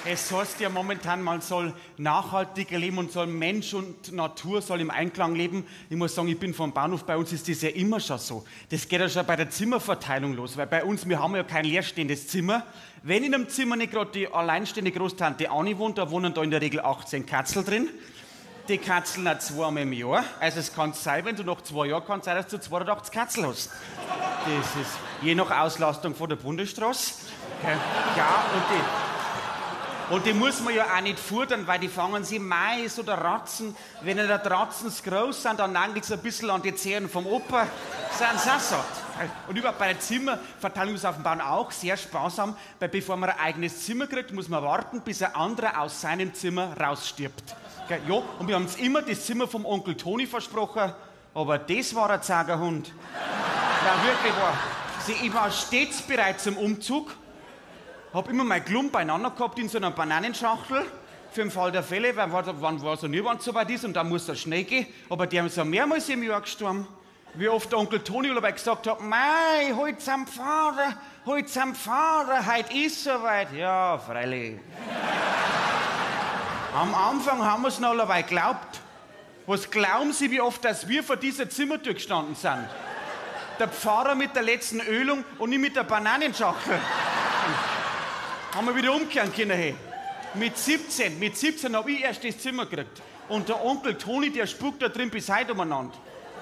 Es heißt ja momentan, man soll nachhaltiger leben und soll Mensch und Natur soll im Einklang leben. Ich muss sagen, ich bin vom Bahnhof, bei uns ist das ja immer schon so. Das geht ja schon bei der Zimmerverteilung los, weil bei uns, wir haben ja kein leerstehendes Zimmer. Wenn in einem Zimmer nicht gerade die alleinstehende Großtante Anni wohnt, da wohnen da in der Regel 18 Katzel drin. Die Katzeln auch zweimal im Jahr. Also es kann sein, wenn du noch 2 Jahre, kann sein, dass du 82 Katzel hast. Das ist je nach Auslastung von der Bundesstraße. Ja, und die muss man ja auch nicht futtern, weil die fangen sie Mais oder Ratzen. Wenn die Ratzen groß sind, dann nagelt's ein bisschen an die Zehen vom Opa. Sind sie auch satt. Und überhaupt bei der Zimmerverteilung ist auf dem Bauern auch sehr sparsam, weil bevor man ein eigenes Zimmer kriegt, muss man warten, bis ein anderer aus seinem Zimmer rausstirbt. Gell? Ja, und wir haben uns immer das Zimmer vom Onkel Toni versprochen, aber das war ein Zagerhund. Ja, wirklich war. Ich war stets bereit zum Umzug. Hab immer mein Klump beieinander gehabt in so einer Bananenschachtel, für den Fall der Fälle, weil wann war so nie, wenn's so weit ist und dann muss das schnell gehen. Aber die haben so mehrmals im Jahr gestorben. Wie oft der Onkel Toni dabei gesagt hat, mei, holt's am Pfarrer, holt's am Pfarrer, heut ist soweit. Ja, freilich. Am Anfang haben wir's noch dabei geglaubt. Was glauben Sie, wie oft, dass wir vor dieser Zimmertür gestanden sind? Der Pfarrer mit der letzten Ölung und ich mit der Bananenschachtel. Haben wir wieder umkehren können, hey. Mit 17 hab ich erst das Zimmer gekriegt. Und der Onkel Toni, der spuckt da drin bis heute umeinander.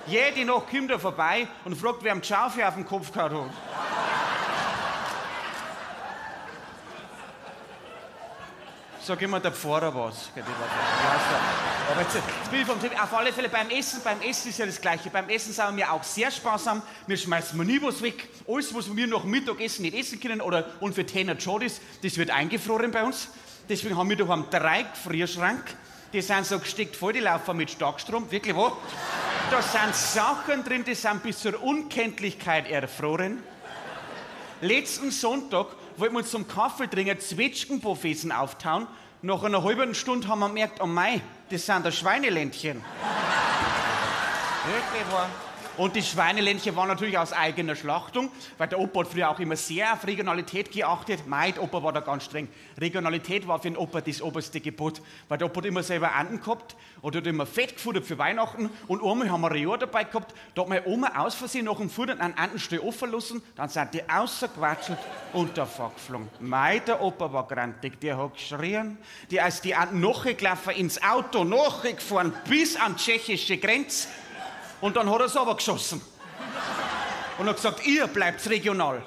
Jede Nacht kommt er vorbei und fragt, wer ihm die Schaufel auf den Kopf gehauen hat. Sag immer der Pfarrer was. Aber jetzt bin ich vom Thema. Auf alle Fälle beim Essen, beim Essen ist ja das Gleiche. Beim Essen sind wir auch sehr sparsam. Wir schmeißen nie was weg. Alles, was wir nach Mittagessen nicht essen können oder und für Tenor Jodis, das wird eingefroren bei uns. Deswegen haben wir daheim 3 Gefrierschrank. Die sind so gesteckt voll, die laufen mit Starkstrom. Wirklich wahr. Da sind Sachen drin, die sind bis zur Unkenntlichkeit erfroren. Letzten Sonntag wollten wir uns zum Kaffee trinken Zwetschgenbuffeten auftauen. Nach einer halben Stunde haben wir gemerkt, oh mei, das sind da Schweineländchen. Wirklich wahr. Und die Schweineländchen waren natürlich aus eigener Schlachtung, weil der Opa hat früher auch immer sehr auf Regionalität geachtet. Mei, der Opa war da ganz streng. Regionalität war für den Opa das oberste Gebot, weil der Opa hat immer selber Enten gehabt und hat immer Fett gefuttert für Weihnachten. Und einmal haben wir ein Jahr dabei gehabt, da hat meine Oma aus Versehen nach dem Futtern einen Entenstall offen lassen, dann sind die rausgequatschelt und davor geflogen. Mei, der Opa war grantig, der hat geschrien, die als die Enten nachgelaufen ins Auto, nachgefahren bis an die tschechische Grenze. Und dann hat er's aber geschossen. Und hat gesagt, ihr bleibt regional.